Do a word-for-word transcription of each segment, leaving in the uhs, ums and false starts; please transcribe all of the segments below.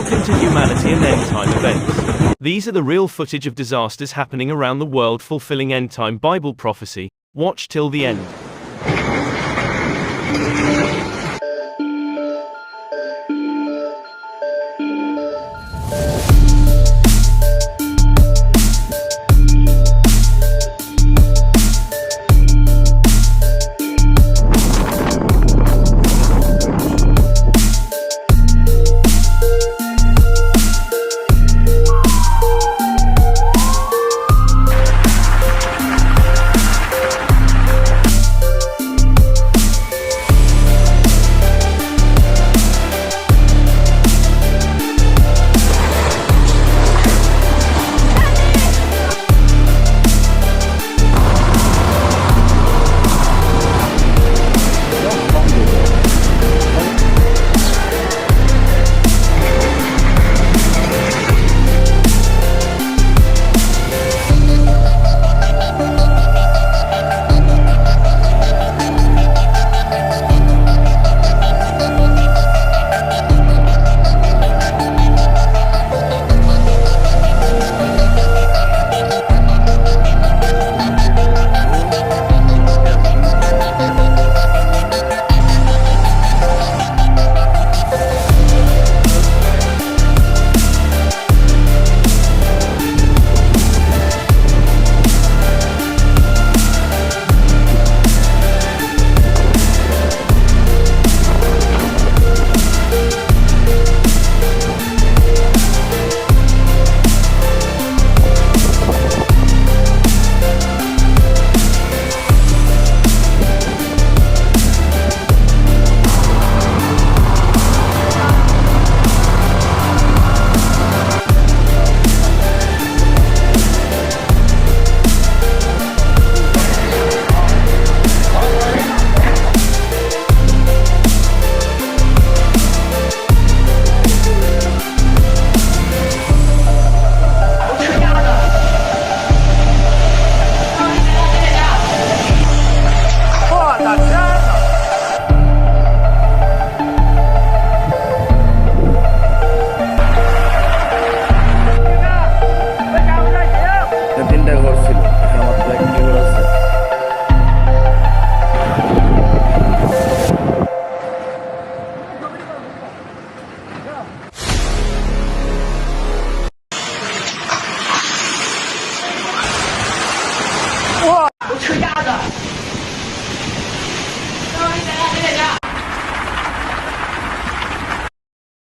Welcome to Humanity and End Time Events. These are the real footage of disasters happening around the world, fulfilling end time Bible prophecy. Watch till the end.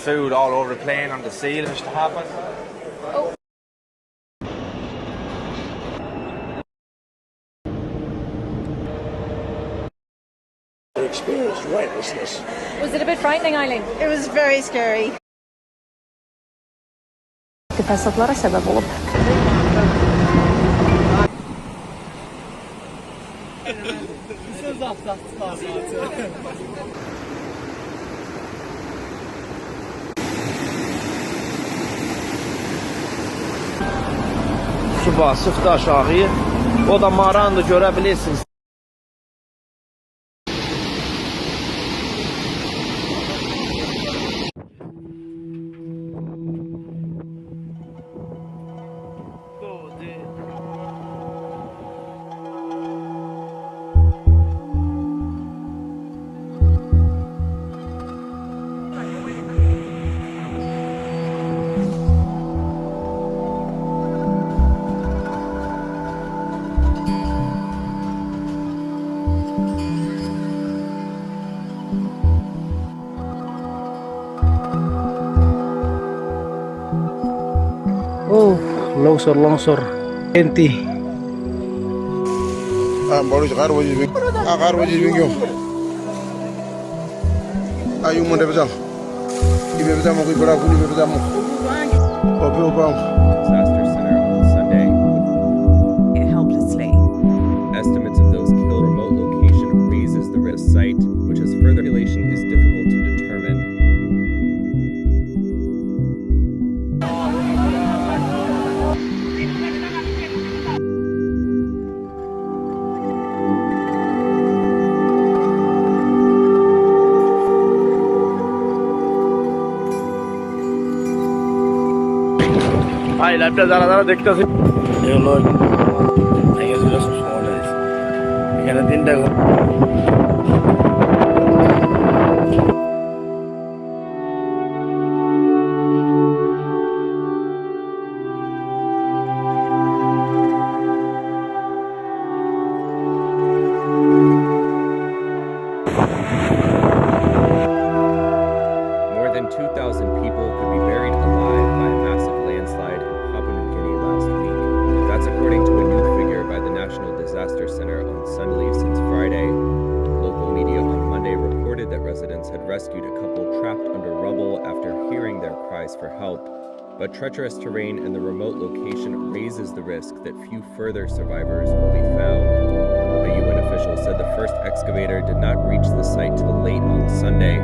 Food all over the plane on the ceiling. What happened? They experienced weightlessness. Was it a bit frightening, Eileen? It was very scary. Tepesatlara sebep olup. Su basıp da aşağıya. O da mağaranı da görebilirsiniz. Oh, longsor, longsor. Enti. Ah, baru sekarang wajib. Ah, sekarang wajib. Ayo, mana besar? Ibe beta mo, ibe beta mo, ibe beta mo. Ope, ope. Disaster Center on Sunday. Helplessly. Estimates of those killed remote location raises the risk site, which has further population is difficult to determine. ভাই, live টা যারা যারা দেখতেছে, এ হলো, এখানে তিনটা ঘর। More than two thousand people could be buried alive by a massive landslide in Papua New Guinea last week. That's according to a new figure by the National Disaster Center on Sunday. Since Friday, local media on Monday reported that residents had rescued a couple trapped under rubble after hearing their cries for help. But treacherous terrain and the remote location raises the risk that few further survivors will be found. A U N official said the first excavator did not reach the site till late on Sunday.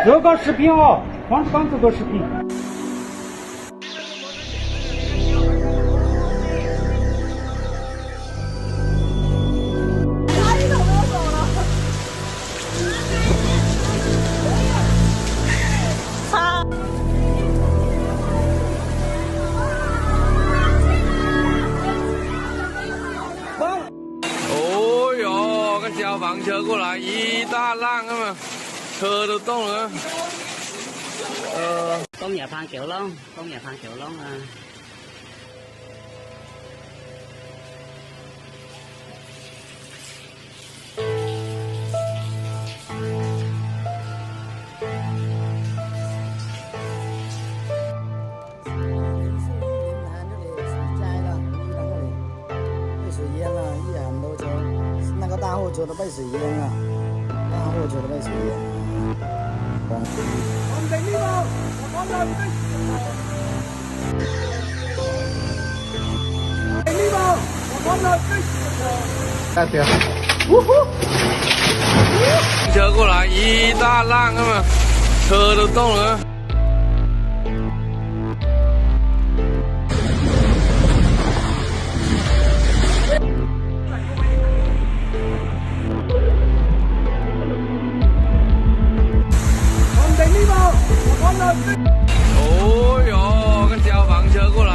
做个视频啊，光光做个视频。 哦哟，个消防车过来，一大浪那么，车都动了。呃，工业旁九龙，工业旁九龙啊。 被水淹了，一喊都就那个大货车都被水淹了，大货车都被水淹了。车过来一大浪那么，车都动了。 哦哟，个消防车过来。